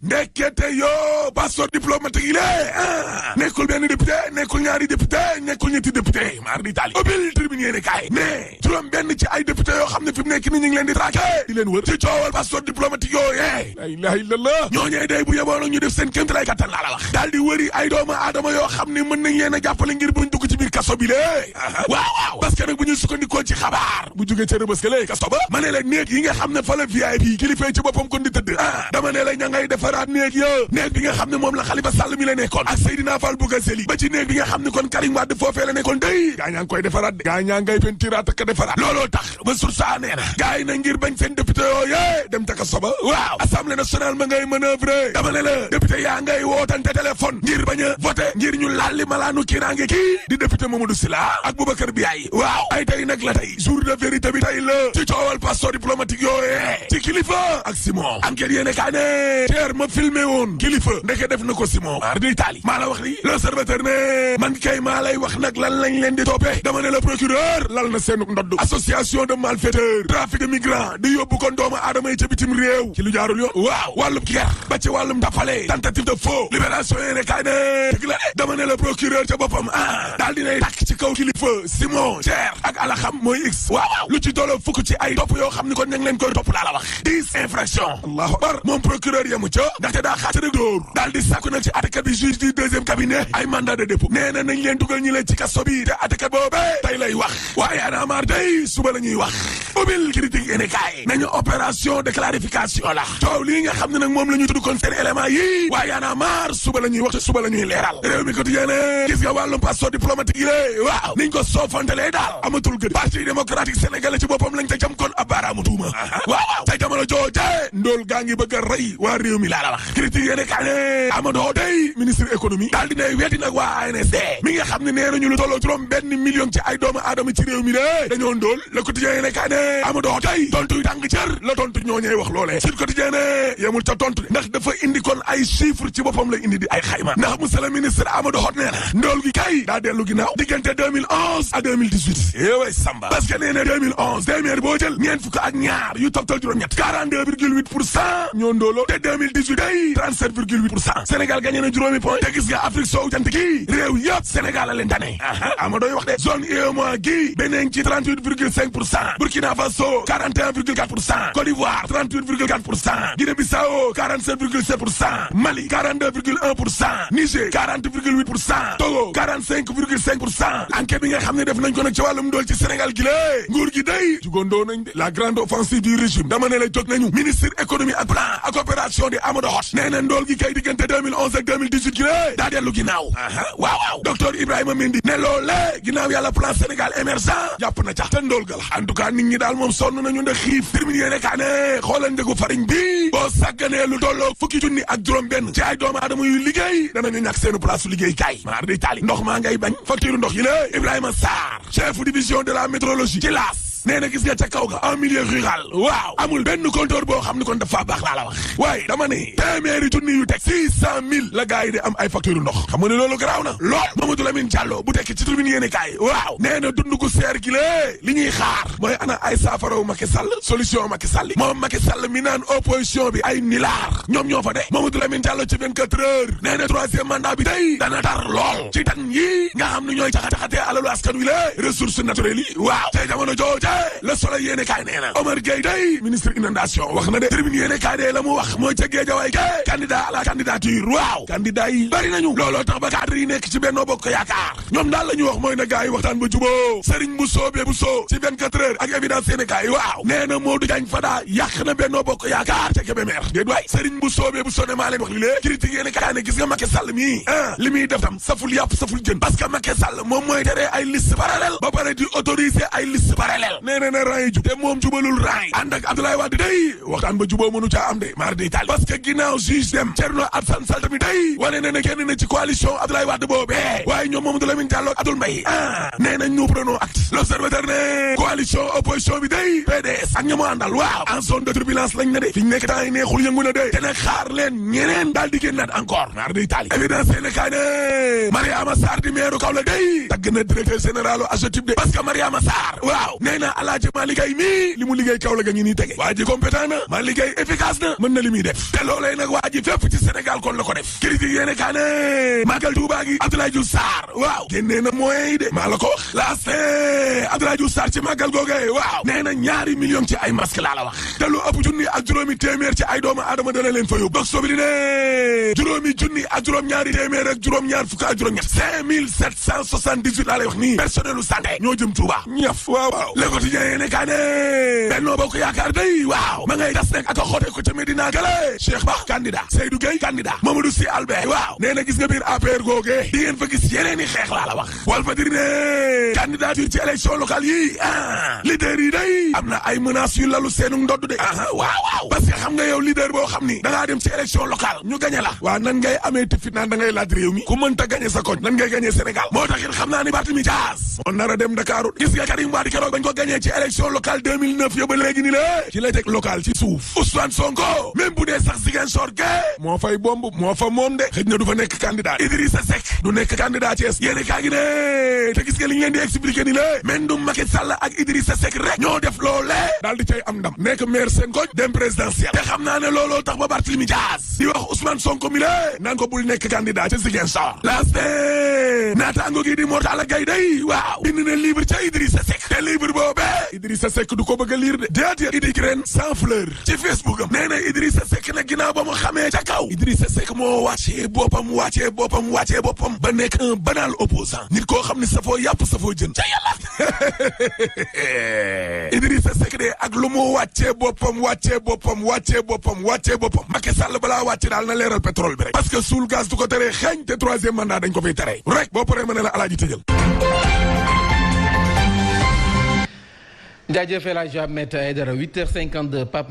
ndekete yoo passeport diplomatique yi lée nekkul benn député nekkul ñaari député nekkul ñetti député maar di tali ubbil tribune yéene kaay mais juróom benn ci ay député yoo xam ne fi mu nekk ni ñu ngi leen di traqué di leen wër ci coowal passeport diplomatique yooyee la ilaha illallah ñooñee day bu yeboo nag ñu def seen kéem lay kattan laa la wax daal di wëri ay doomu aadama yoo xam ne mën nañ leen a jàppale ngir buñ dugg ci biir kaso bi lée waaw parce que nag bu ñu sukkandikoo ci xabaar bu jógee ca Rebeuss lée kaso ba ma ne la néeg yi nga xam ne fa la VIP kilifee ci boppam kon di tëdd dama ne la ña ngay defaraat néeg néeg bi nga xam ne moom la Khalifa Sall mi la nekkoon ak Seydina Fall Bougazelli ba ci néeg bi nga xam ne kon Karim Wade foofee la nekkoon day gaa ñaa ngi koy defaraat de gaa ñaa ngay pentiraat ak defaraat looloo tax ba sursa nee na gaa yi na ngir bañ seen député yooyee dem taka soba waaw assemblée nationale ma ngay manœuvrer dama ne la député yaa ngay wootante téléphone ngir bañ a voté ngir ñu lalli malaanu kiiraange kii di député Mamadou Sylla ak Boubacar Biaye waaw ay tey nag la tey jour de vérité bi tey la ci coowal passeport diplomatique yooyee ci Kilifeu ak Simon enquête yéene kaa ne teer ma filmé woon Kilifeu ndeke def na ko Simon mar di Italie maa la wax li l'Observateur ne man kay maa lay wax nag lan lañ leen di toppee dama ne la procureur lal na seenu ndodd association de malfaiteurs trafic de migrants di yóbbu kon doomu aadama yi ca bitim réew ci lu jaarul yoon waaw wàllum ger ba ci wàllum tapale tentative de faux libération yéene kaay ne dëgg la de dama ne la procureur ca boppam daal dinay tàkk ci kaw Kilifeu Simon Cher ak Alaxam mooy x waaw lu ci doolo fukk ci ay topp yoo xam ni kon ña ngi leen koy topp laa la wax 10 infractions allahu akbar moom procureur yamu ca ndaxte daa xaat rek dóor daal di sàkku nag ci atekat bi juge du deuxième cabinet ay mandat de dépôt nee na nañ leen dugal ñi leen ci kaso bi te atekat boobee tey lay wax waaye ana maar day suba la ñuy wax ubbil critique yéene kaay nañu opération de clarification la coow lii nga xam ne nag moom la ñu tudd kon seen élément yi waaye ana maar suba la ñuy wax te suba la ñuy leeral réew mi quotidien gis nga wàllum passeport diplomatique yi lée waaw niñ ko soofantalee daal amatul gën parti démocratique sénégalais ci boppam lañ ca jam kon ab baaraamu tuuma waaw tey jamono jooje ndóol gaa ngi bëgg a rey waa réew mi laa la wax critique yéene kaa ne Amadou day ministre économie daal dinay weeti nag waa ANSD mi nga xam ne nee nañu lu tolloo juróom benn million ci ay doomu aadama ci réew mi lée dañoo ndóol le quotidien yéene kaa ne Amadou tey tontu tàng cër la tontu ñooñee wax loolee sur quotidien ne yemul ca tontu ndax dafa indi kon ay chiffres ci boppam la indi di ay xayma ndax monsieur le ministre Amadou Hott nee na ndóol gi kay daa dellu ginnaaw diggante 2011 ak 2018 way samba parce que nee na 2011 téeméer boo jël ñeent fukk ak ñaar yu toftal juróom-ñett 42,8% ñoo ndóoloo te 2018 day 37,8% Sénégal gagné na juróomi point te gis nga Afrique soowu jant gi réew yëpp Sénégal a leen tane Amadou wax de zone UEMOA gi beneen ci 38,5% Burkina Faso 41,4% Côte d'Ivoire 38,4% Guinée-Bissau 47,7% Mali 42,1% Niger 40,8% Togo 45,5% enquête bi nga xam ne def nañ ko nag ci wàllum ndóol ci Sénégal gi lée nguur gi day jugondoo nañ de la grande offensive du régime dama ne la jóg nañu ministre économie ak plan ak opération di Amadou Hott nee na ndóol gi kay diggante 2011 ak 2018 gi lée daa dellu ginnaaw waaw docteur Ibrahima Mendy ne loolee ginnaaw yàlla plan Sénégal émergent jàpp na cax te ndóol ga la en tout cas nit ñi daal moom sonn nañu ndax xiif terminé yéene kaa ne xoolal njëgu farine bi boo sàgganee lu tolloo fukki junni ak juróom benn ci ay doomu aadama yu liggéey danañu ñàkk seenu place su liggéey kaay maar di taali ndox maa ngay bañ facture ndox yi la Ibrahima Sarr chef division de la météorologie ci laas nee na gis nga ca kaw ga en milieu rural waaw amul benn compteur boo xam ne kon dafa baax laa la wax waaye dama ne téeméeri junni yu teg 600 000 la gars yi di am ay facture ndox xam nga ne loolu garaaw na lool Mamadou Lamine Diallo bu tekki ci tribune yéene kaay waaw nee na dund gu seer gi lée li ñuy xaar mooy ana ay saafaraw Macky Sall solution Macky Sall moom Macky Sall mi naan opposition bi ay nilaar ñoom ñoo fa de Mamadou Lamine Diallo ci 24 heures nee na troisième mandat bi day dana tar lool ci tan yi nga xam ne ñooy caxat-caxatee alalu askan wi la ressources naturelles yi waaw tey jamono jooje Le Soleil yéene kaay nee na Omar Gueye day ministre inondation wax na de tribune yéene kaay de la mu wax mooy ca Guédiawaye ke candidat à la candidature waaw candidat yi bari nañu looloo tax ba cadre yi nekk ci Benno Bokk Yaakaar ñoom daal la ñu wax mooy na gars yi waxtaan ba juboo Serigne Bousso ci 24 heures ak évidence yéene kaay waaw nee na Modou Diagne Fada yàq na Benno Bokk Yaakaar ca Kébémer déet waay Serigne Bousso ne maa leen wax li lée critique yéene kaay ne gis nga Macky Sall mii li muy def tam saful yàpp saful jën parce que Macky Sall moom mooy tere ay liste parallèle ba pare di autoriser ay liste parallèle nee na rang yi jub te moom jubalul rang yi ànd ak Abdoulaye Wade day waxtaan ba juboo mënu caa am de mar di Italie parce que ginnaaw juge dem Thierno Alassane Sall tamit day wane ne kenn na ci coalition Abdoulaye Wade boobee waaye ñoom Mamadou Lamine Diallo ak Abdoul Mbaye nee nañ nous prenons acte l'Observateur ne coalition opposition bi day PDS ak ña mu àndal waaw en zone de turbulence lañ ne de fi ñu nekk temps yi neexul yëngu na de te nag xaar leen ñeneen daal di génnaat encore mar di Italie évidence ne kaay ne Mariama Sarr di maire Kaolack day tagg na directeur général AGETIP de parce que Mariama Sarr waaw nee naa Alaaji Malick Gaye mii li mu liggéey kaw la ga ngi nii tege waa ji compétent na Malick Gaye efficace na mën na li muy def te loolee nag waa ji fépp ci Sénégal kon la ko def critique yéene kaa ne màggal Tuubaa gi Abdoulaye Diouf Sarr waaw génnee na moyens yi de maa la ko wax laast Abdoulaye Diouf Sarr ci màggal googee waaw nee na 2 millions ci ay masque laa la wax te lu ëpp junni ak juróomi téeméer ci ay doomu aadama dana leen fa yóbbu dox sobi di ne juróomi junni ak juróom-ñaari téeméer ak juróom-ñaar fukk ak juróom-ñett 5778 laa lay wax nii personnelu santé ñoo jëm Touba ñaf waaw Le Quotidien yéene kaa ne Benno Bokk Yaakaar day waaw ma ngay tas nekk ak a xote ko ca Medina gale Cheikh Ba candidat Seydou Gueye candidat Mamadou Sy Albert waaw nee na gis nga biir APR googee di ngeen fa gis yeneen i xeex laa la wax Walfadjri ne candidature ci élection locale yi leader yi day am na ay menaces yu lalu seenu ndodd de waaw parce que xam nga yow leader boo xam ni da ngaa dem ci élection locale ñu gañe la waaw nan ngay amee ti fit naan da ngay laaj réew mi ku mënta gañe sa koñ nan ngay gañe Sénégal moo tax it xam naa ni Barthélémy Dias moo nar a dem Dakar gis nga Karim Wade keroog bañ ko gañee ci élection locale 2009 yo ba léegi ni la ci lay teg local ci suuf Ousmane Sonko même bu dee sax Ziguinchor ge moo fay bomb moo fa moom de xëj na du fa nekk candidat Idrissa Seck du nekk candidat Thiès yéene kaa gi ne te gis nga li ñu leen di expliquer ni la mendum Macky Sall ak Idrissa Seck rek ñoo def loolee daal di cay am ndam nekk maire seen koñ dem présidentiel te xam naa ne looloo tax ba Barthélémy Dias di wax Ousmane Sonko mi la naan ko bul nekk candidat ca Ziguinchor laaste naataango gi di Mortala Gaye day waaw bind na livre ca Idrissa Seck te livre boobee Idrissa Seck du ko bëgg a lire de déedéet Idi Graine sans fleur ci Facebook am nee na Idrissa Seck nag ginnaaw ba mu xamee ca kaw Idrissa Seck moo wàccee boppam ba nekk un banal opposant nit koo xam ne safoo yàpp safoo jën ca yàlla Idrissa Seck de ak lu mu wàccee boppam Macky Sall balaa wàcce daal na leeral pétrole bi rek parce que suul gaz du ko teree xeeñ te 3e mandat dañ ko fiy tere rek boo paree ma ne la alaaji tëjal jaajëf El Hadj Ahmed Aïdara 8h52 Pape